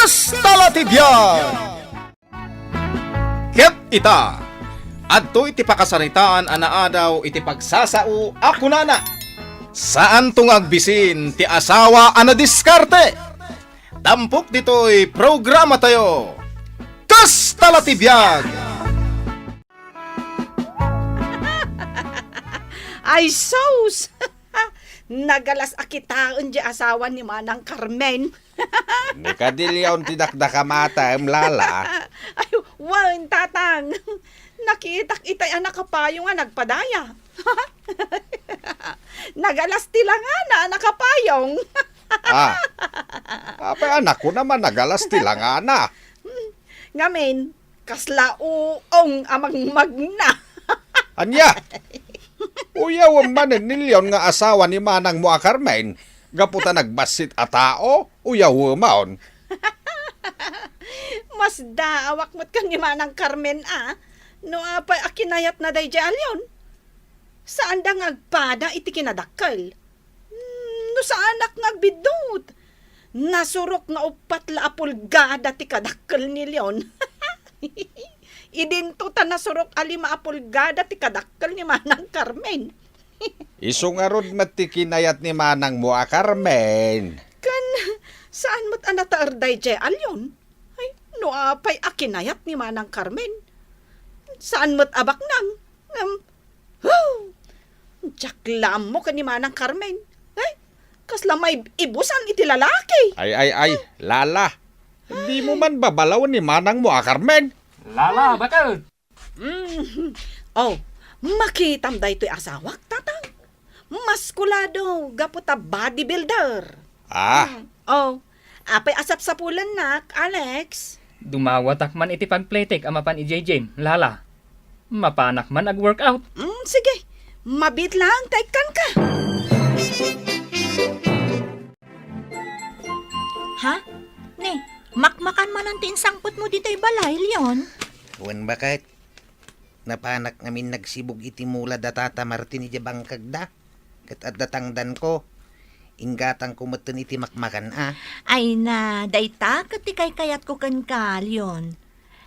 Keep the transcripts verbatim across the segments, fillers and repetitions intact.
Kasta la ti biag! Ket ita, adtoy ti pakasaritaan a naadaw iti pagsasao a kunana, saanto nga agbisin ti asawa a nadiskarte. Tampok ditoy programatayo, Kasta la ti biag! Ay, sus! Nagalas a kitaen di asawa ni Manang Carmen. Ni Kadilion ti dakdakamatem, Lala. Ay, wen, Tatang. Nakitak itay a nakapayong a nagpadaya. Nagalas ti langana a nakapayong. Ah. Apay, anak ko naman, nagalas ti langana. Ngamin, kasla uong a mangmagna. Ania? Uyawem manen ni Leon nga asawa ni manangmo a Carmen, gapu ta nagbassit a tao, uyawemon. Masdaawak met ken ni Manang Carmen a, no apay a kinayatna daydiay a Leon. Saanda nga agpada iti kinadakkel. Hmm, no saanak nga agbiddut. Nasurok nga uppat la a pulgada ti kadakkel ni Leon. Idinto ta nasurok a lima a pulgada ti kadakkel ni Manang Carmen. Isu ngarud met ti kinayat ni manangmo a Carmen. Ken saan met a nataer daydiay a Leon? Ay, no apay a kinayat ni Manang Carmen? Saan met a baknang? Ngem, huh! Diak la ammo ken ni Manang Carmen. Ay, kasla maib-ibusan iti lalaki. Ay, ay, ay, Lala. Dimo man babalawen ni manangmo a Carmen. Lala, baket! Mm. Oh, makitam daytoy asawak, Tatang. Maskulado gapu ta bodybuilder. Ah. Mm. Oh, apay a sapsapulennak, Alex? Dumawatak man iti pagpletek a mapan idiay gym, Lala. Mapanak man ag-workout. Mm, sige. Mabiit laeng ta ikkanka. Ha? Ne, makmakan manen ti insangpetmo ditoy balay, Leon? Wen, baket. Napanak ngamin nagsibug iti mula da Tata Martin idiay bangkagda. Ket adda tangdanko. Inggatangko metten iti makmakan a. Ay na, dayta ket ti kaykayatko kenka, Leon.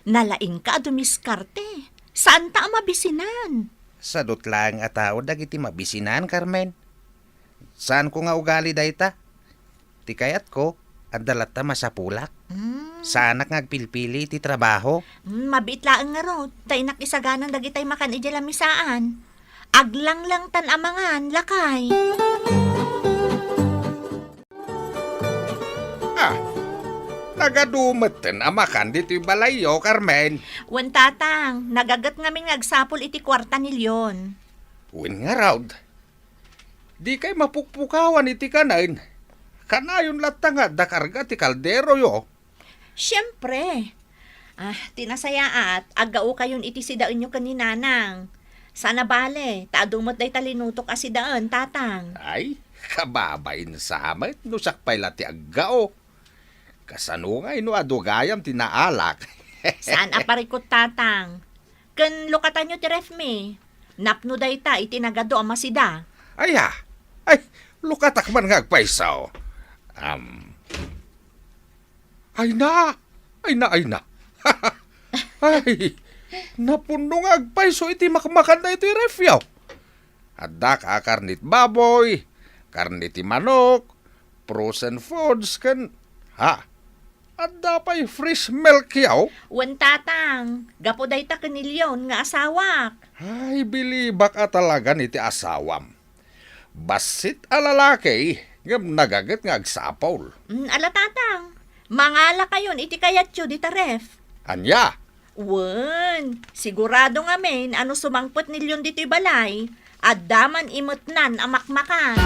Nalaingka a dumiskarte. Saanta a mabisinan. Sadut laeng a tao dagiti mabisinan, Carmen. Saanko nga ugali dayta. Ti kayatko, adda latta masapulak. Mm. Saanak nga agpilpili iti trabaho. Mm, mabiit laeng ngarud, ta innak isaganan dagitay makan idiay lamisaan. Aglanglang tan amangan, lakay. Ah, nagadu metten a makan ditoy balayyo, Carmen. Wen, Tatang, nagaget ngamin nga agsapul iti kuarta ni Leon. Wen ngarud. Dikay mapukpukawan iti kanen. Kanayon latta nga adda karga ti kalderoyo. Siempre. Ah, ti nasayaat, aggaokayon iti sidaenyo ken ni Nanang. Saan a bale, ta adu met dayta linutok a sidaen, Tatang. Ay, kababain sa met no siak pay la ti aggao. Kasano ngay no adu gayam ti naalak? Saan a parikut, Tatang? Ken lukatanyo ti refmi. Napno dayta iti nagadu a masida. Aya? Ay, lukatak man nga agpayso. Am. Ay na! Ay na, ay na! Ay, napunno nga agpayso iti makmakan daytoy refyo. Adda ka karne ti baboy, karne ti manok, frozen foods, ken, ha, adda pay fresh milk yaw? Wen, Tatang, gapu dayta ken ni Leon nga asawak. Ay, bilibak a talagan iti asawam. Bassit a lalaki, ngem nagaget nga agsapul. Mm, ala, Tatang, mangalakayon iti kayatyo dita ref. Ania? Wen, sigurado ngamin a no sumangpet ni Leon ditoy balay, adda man imetnan a makmakan.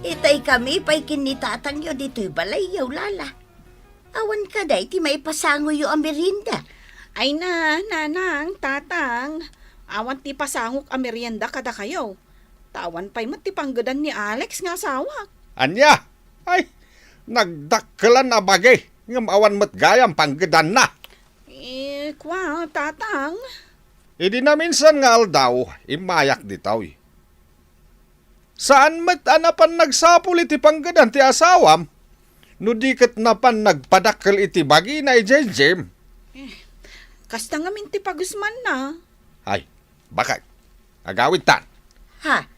Itay kami pay ken ni tatangyo ditoy balayyo, Lala. Awan kada iti maipasangoyo a merienda. Ay na, Nanang, Tatang, awan ti pasangok a merienda kadakayo. Ta awan pay met ti panggedan ni Alex nga asawak. Ania? Ay, nagdakkelan a bagi, ngem awan met gayam panggedanna. Eh, kua, Tatang. Idi naminsan nga aldaw, immayak ditoy. Saan met a napan nagsapul iti panggedan ti asawam, no di ket napan nagpadakkel iti bagina idiay gym. Kasta ngamin ti pagusmanna. Ay, bakit? Agawidtan. Ha?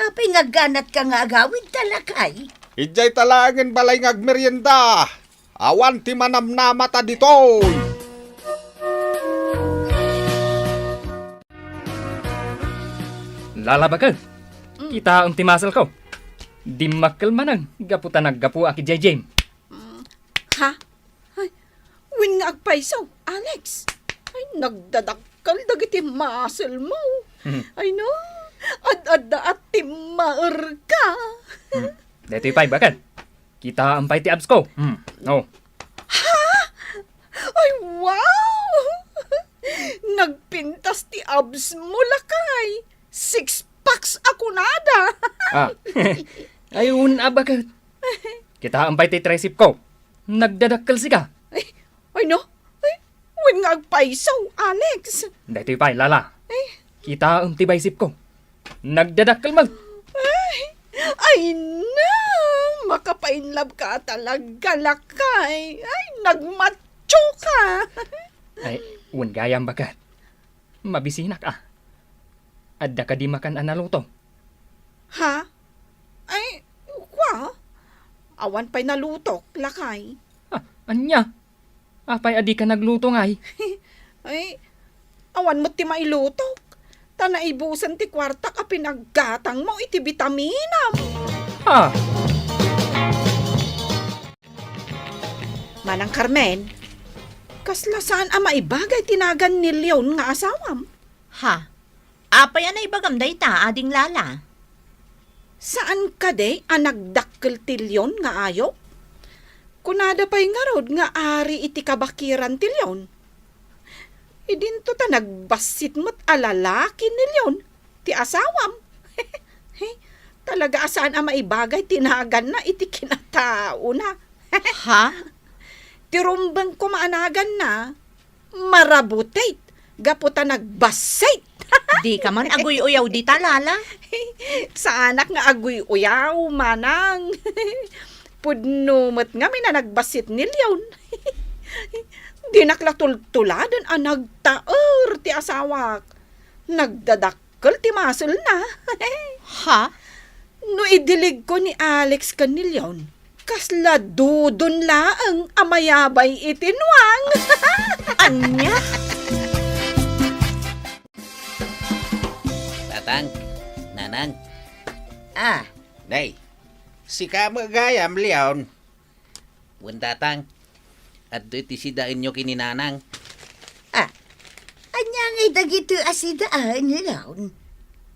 Apay nga agganatka nga agawidta, lakay? Idiay ta laengen balay nga agmerienda. Awan ti manamnamata ditoy. Lala, bakit? Mm. Kitaem ti muscle ko. Dimmakkel manen gapu ta naggapuak idiay gym. Mm. Ha? Ay, wen nga agpayso, Alex. Ay, nagdadakkel dagiti muscle mo. Hmm. Ay, no? Ad-adda a timmaerka. Hmm. Daytoy pay, bakit? Kitaem pay ti abs ko. Hmm. Oh. Ha? Ay, wow! Nagpintas ti abs mo, lakay. Six packs a kunada. Ah. Ay, un-, a, bakit? Kitaem pay ti tricep ko. Nagdadakkel sika. Ay, ay, no? Ay, wen nga agpayso, Alex. Daytoy pay, Lala. Ay. Kitaem ti bicep ko. Nagdadakkel met. Ay, ay na! Makapainlove ka talaga, lakay. Ay, nagmatcho ka. Ay, wen gayam, bakit? Mabisinak, a. Adda kadi makan a naluto? Ha? Ay, kua? Awan pay nalutok, lakay. Ah, ania? Apay a dika nagluto ngay? Ay, awan met ti mailutok. Ta naibusen ti kuartak a pinaggatangmo iti bitaminam. Ha? Manang Carmen, kasla saan a maibagay ti nagan ni Leon nga asawam? Ha? Apay a naibagam dayta, Ading Lala? Saan kadi a nagdakkel ti Leon nga ayup? Kunada pay ngarud nga ari iti kabakiran ti Leon. Idinto ta nagbassit met a lalaki ni Leon ti asawam. Talaga a saan a maibagay ti naganna iti kinataona. Ha? Ti rumbeng koma a naganna, marabutit gapu ta nagbassit. Dika man aguy-uyaw dita, Lala. Saanak nga aguy-uyaw, manang. Pudno met ngamin a nagbassit ni Leon. Dinak la tultuladen a nagtaer ti asawak. Nagdadak- kel ti muscle-na. Ha? No idiligko ni Alex ken ni Leon, kasla dudon laeng a mayabay iti nuang. Ania? Tatang, Nanang. Ah. Nay, sika met gayam, Leon. Wen, Tatang, adtoy ti sidaenyo ken ni Nanang. Ah, ania ngay dagitoy a sidaen, Leon?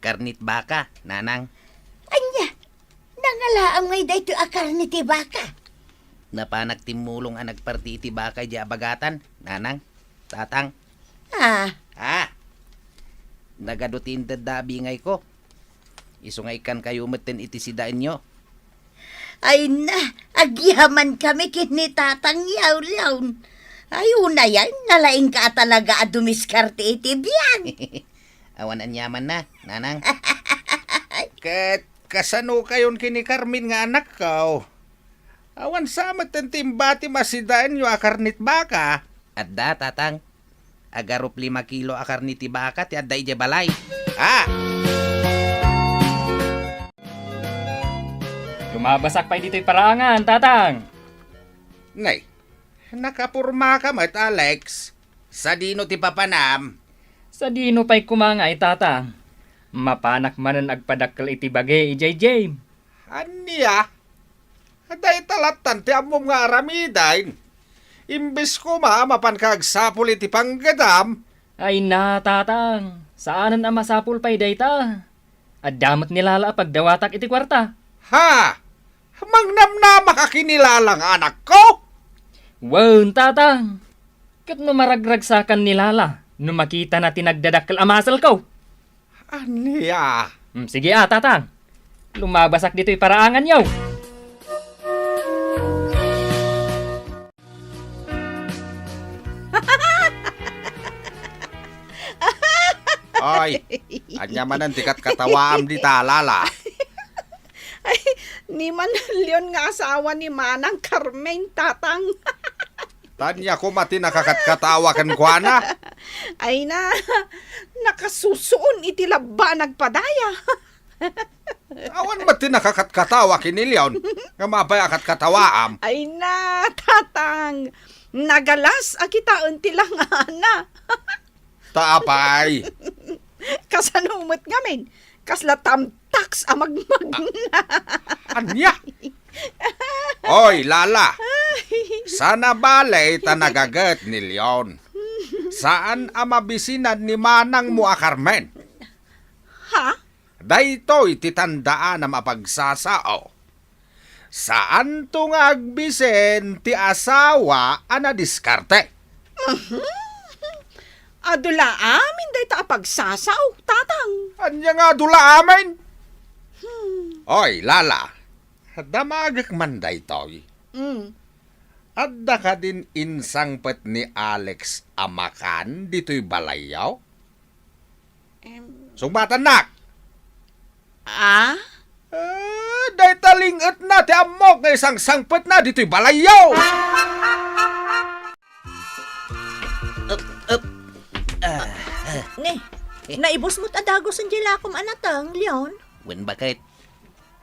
Karnit baka, Nanang. Ania? Nangalaam ngay daytoy a karne ti baka? Napanak timmulong a nagparti iti baka idiay abagatan, Nanang, Tatang. Ah. Ah! Nagadu ti inted da a bingayko. Isu nga ikkankayo metten iti sidaenyo. Ay na, agyamankami ken ni Tatang Yawyaw. Ay, unayen, nalaingka a talaga a dumiskarte iti biag. Awan aniamanna, Nanang. Ket kasanokayon ken ni Carmen nga anakko? Awan sa metten ti imbatim a sidaenyo a karnit baka? Adda, Tatang. Agarup lima kilo a karne ti baka ti adda idiay balay. Ah! Lumabasak pay ditoy paraangan, Tatang. Nay, nakapurmaka met, Alex. Sadino ti papanam? Sadino pay koma ngay, Tatang? Mapanak manen agpadakkel iti bage idiay gym. Ania? Dayta lattan ti ammom nga aramiden. Imbes koma a mapanka agsapul iti panggedam. Ay na, Tatang. Saanen a masapul pay dayta. Adda met ni Lala a pagdawatak iti kuarta. Ha? Mangnamnamaka ken ni Lala nga anakko? Wen, Tatang. Ket no maragragsakan ni Lala no makitana ti nagdadakkel a muscle ko. Ania? Hmm, sige a, Tatang. Lumabasak ditoy paraanganyo. Ay, ania manen ti katkatawaam dita, Lala? Ni Manang Leon nga asawa ni Manang Carmen, Tatang. Ania koma ti nakakatkatawa kenkuana? Ay na, nakasusuon iti labba a nagpadaya. Awan met ti nakakatkatawa ken ni Leon nga mapay a katkatawaam. Ay na, Tatang, nagalas a kitaen ti langana. Ta apay? Kasano met ngamin? Kasla tamtaks a magmagna. Ania? Oy, Lala. Sana bale ta nagaget ni Leon. Saan a mabisinan ni manangmo a Carmen. Ha? Daytoy ti tandaanam a pagsasao. Saanto nga agbisen ti asawa a nadiskarte. Mhm. Adu la amin dayta a pagsasao, Tatang. Ania nga adu la amin? Hmm. Oy, Lala, damagek man daytoy. Mm. Adda kadin insangpet ni Alex a makan ditoy balayyo? Em. Sungbatannak! Ah? Eh, dayta ling-etna ti ammok nga isangsangpetna ditoy balayyo! Up, up. Ah, ah. Ni, naibus mo't a dagosen diay lakom a nateng, Leon? Wen, baket?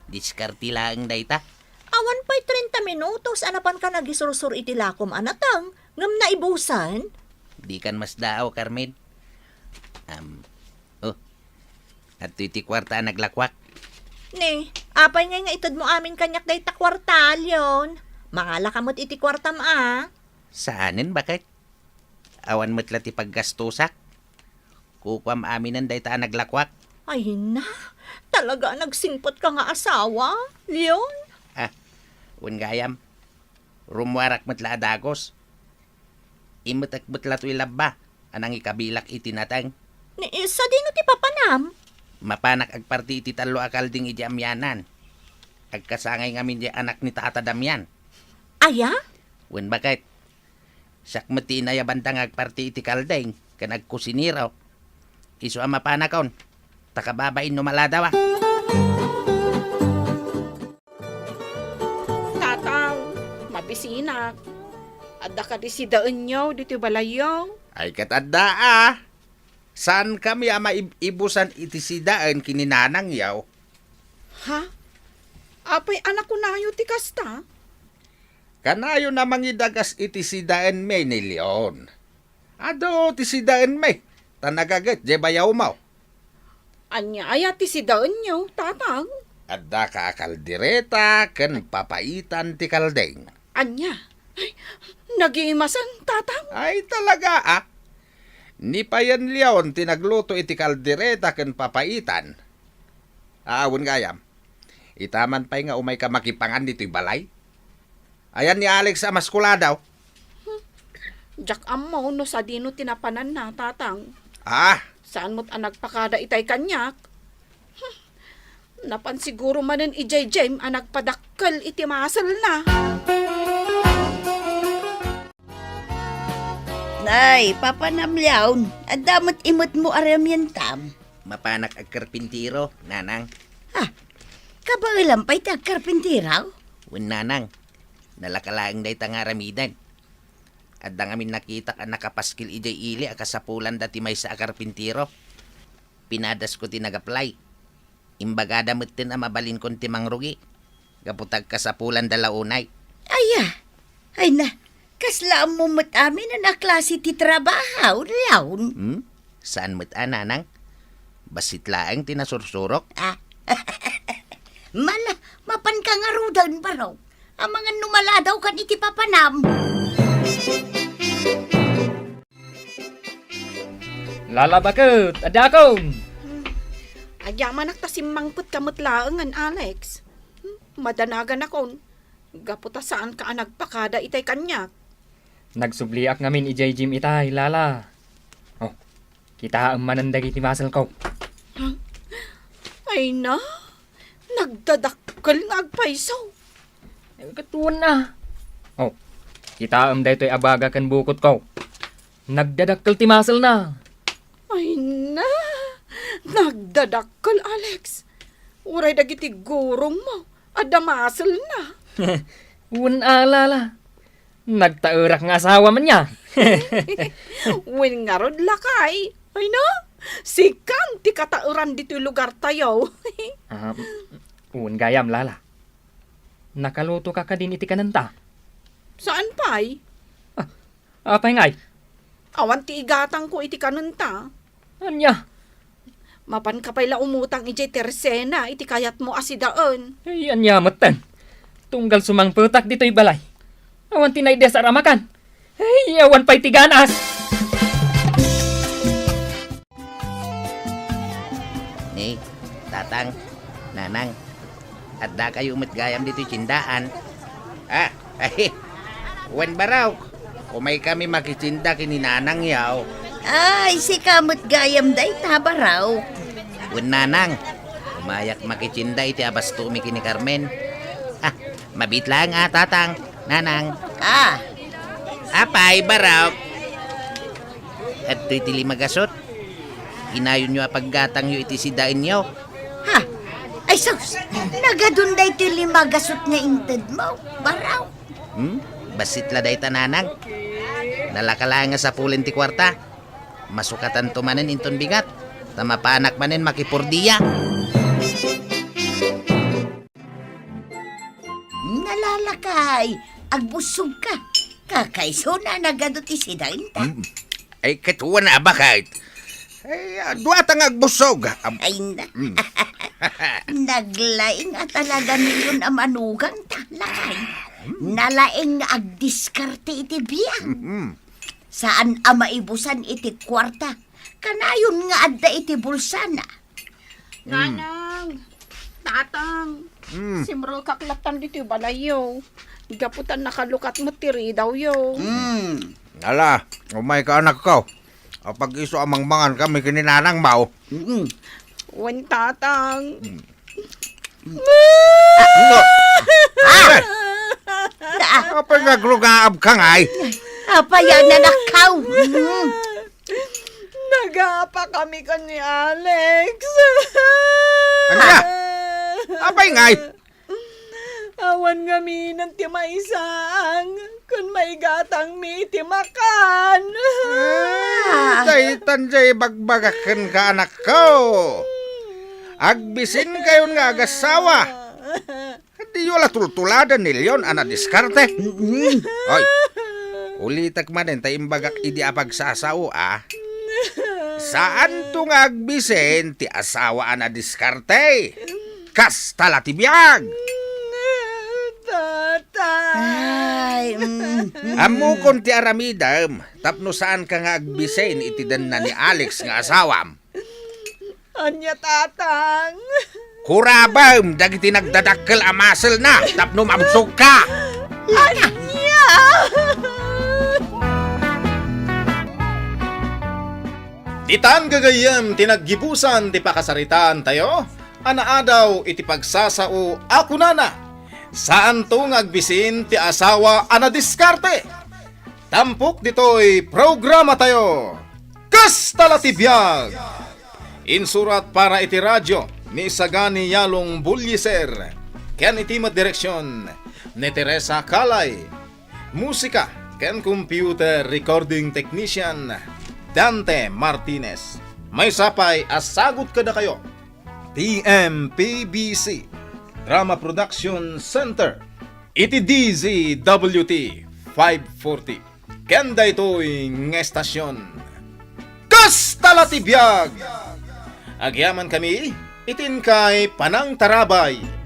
Diskarte laeng dayta. Awan pay trenta minutos a napanka nagisursor iti lakom a nateng, ngem naibusan? Dikan masdaaw, Carmen. Am, oh, adtoy ti kuarta a naglakuak. Ni, apay ngay nga itedmo amin kaniak dayta kuarta, Leon? Mangalaka met iti kuartam a. Saanen, baket? Awan met la ti paggastosak. Kukuam aminen dayta a naglakuak. Ay na, talaga a nagsingpetka nga asawa, Leon? Ah, wen gayam, rummuarak met la a dagus. Immetek met la toy labba a nangikabilak iti nateng. Ni, sadino ti papanam? Mapanak agparti iti tallo a kalding idiay amianan. Agkasangay ngamin diay anak ni Tata Damian. Aya? Wen, baket? Siak met ti inayabanda nga agparti iti kalding ken agkusinero. Isu a mapanakon, ta kababain no maladawa. Tatang, mabisinak. Adda kadi sidaenyo ditoy balayyo? Ay, ket adda a. Saankami a maib-ibusan iti sidaen ken ni nanangyo. Ha? Apay a nakunayo ti kasta? Kanayon a mangidagas iti sidaenmi ni Leon. Adu ti sidaenmi, ta nagaget diay bayawmo. Ania aya ti sidaenyo, Tatang? Addaka a kaldereta ken papaitan ti kalding. Ania? Ay, nagimasen, Tatang. Ay, talaga, a. Ni Payen Leon ti nagluto iti kaldereta ken papaitan. Aawen gayam. Ita man pay nga umayka makipangan ditoy balay. Ayan ni Alex a maskuladaw. Diak ammo no sadino ti napananna, Tatang. Ah. Saan met a nagpakada itay kaniak? Hmm. Napan siguro manen idiay Jem a nagpadakkel iti maselna. Nay, papanam Leon, adda met imetmo a ramientam? Mapanak agkarpintero, nanang. Ah, kabaelam pay ti agkarpintero? Wen, nanang. Nalaka laeng dayta nga aramiden. Adda ngamin nakitak a nakapaskil idiay ili a kasapulanda ti maysa a karpintero. Pinadasko ti nag-apply. Imbagada metten a mabalinkon ti mangrugi gapu ta agkasapulanda la unay. Aya, ay na, kasla ammo met amin a klase ti trabaho, Leon? Hmm? Saan met a, nanang? Bassit laeng ti nasursurok. Ah. Mala, mapanka ngaruden, barok. Amangan no maladawkan iti papanam. Lala, baket, adda akon. Hmm. Agyamanak ta simmangpetka met laengen, Alex. Hmm, madanaganakon. Gapu ta saanka a nagpakada itay kaniak. Nagsubliak ngamin idiay gym itay, Lala. Oh, kitaem manen dagiti muscle ko. Huh? Ay na, nagdadakkel nga agpayso. Ay, katuon na. Oh, kitaem daytoy a baga ken bukod ko. Nagdadakkel ti muscle na. Ay na, nagdadakkel, Alex. Uray dagiti gurong mo, Adda maselna. Wen a, Lala. Nagtaerak nga asawa man ya. Wen ngarud, lakay. Ay na, sikan ti kataeran ditoy lugartayo. Ah, wen gayam, Lala. Nakaluto ka kadin iti kanenta? Saan pay? Ah, apay ngay? Awan ti igatangko iti kanenta. Ania? Mapanka pay la umutang idiay Teresena iti kayatmo a sidaen. Ay, ania metten? Tunggal sumangpetak ditoy balay. Awan ti naidesar a makan. Ay, awan pay ti ganas. Ni, Tatang, Nanang, addakayo met gayam ditoy tiendaan. Ah, ay, wen, Baraok, umaykami makitienda ken ni Nanang yaw. Ay, sika met gayam dayta, Baraok. Wen, Nanang, umayak makitienda iti abastomi ken ni Carmen. Ah, mabiit laeng a, Tatang, Nanang. Ah. Apay, Baraok? Adtoy ti lima gasut. Inayonyo a paggatangyo iti sidaenyo. Ha? Ay sus! Nagadun daytoy lima gasut nga intedmo, Baraok. Hmm? Bassit la dayta, Nanang. Nalaka laeng a sapulen ti kuarta. Masukatanto manen inton bigat, ta mapanak manen makipordia. Nalalakay, agbussogka. Kakaisuna nagadu ti sidaenta. Mm. Ay, ket wen a, baket. Ay, ah, duata nga agbussog. Am- Ay, na. Mm. Naglaing a talaga niyon a manugangta, lakay. Mm. Nalaing nga agdiskarte iti biag. Mm. Saan a maibusan iti kuarta. Kanayon nga adda iti bulsana. Mm. Nanang, Tatang, mm, simrekak lattan ditoy balayyo. Gapu ta nakalukat met ti ridawyo. Mm. Ala, umayka, anakko. Apag-isu a mangmangan kami ken ni Nanang, maw. Mm. Wen, Tatang. Mm. Ah! Ah! Apay nga agrugaabka ngay? Apay a nanakaw? Mm. Nagapakami ken ni Alex. Ania? Apay ngay? Awan ngamin ti maisang ken maigatangmi iti makan. Ah, daytan diay ibagbagak kenka, anakko. Agbisinkayon nga agassawa. Diyo la tultuladen ni Leon a nadiskarte. Mm. Oy, ulitek manen ta imbagak idi a pagsasao, a. Saanto nga agbisin ti asawa a nadiskarte. Kasta la ti biag. Tatang. Ay, mm, mm. Ammokon ti aramidem tapno saanka nga agbisin iti denna ni Alex nga asawam. Ania, Tatang? Kurabem dagiti nagdadakkel a maselna tapno mabsogka. Ania? Ditan gagayyem ti naggibusan ti pakasaritaantayo a naadaw iti pagsasao a kunana, "Saanto nga agbisin ti asawa a nadiskarte." Tampok ditoy programatayo, Kasta la ti Biag! Insurat para iti radio ni Sagani Yalong Bulliser, ken iti met direksion ni Teresa Calay. Musika ken computer recording technician, Dante Martinez. Maysa pay a sagut kadakayo, T M P B C Drama Production Center, iti D Z W T five forty. Ken daytoy nga estasion, Kasta la ti Biag! Agyamankami iti inkay panangtarabay.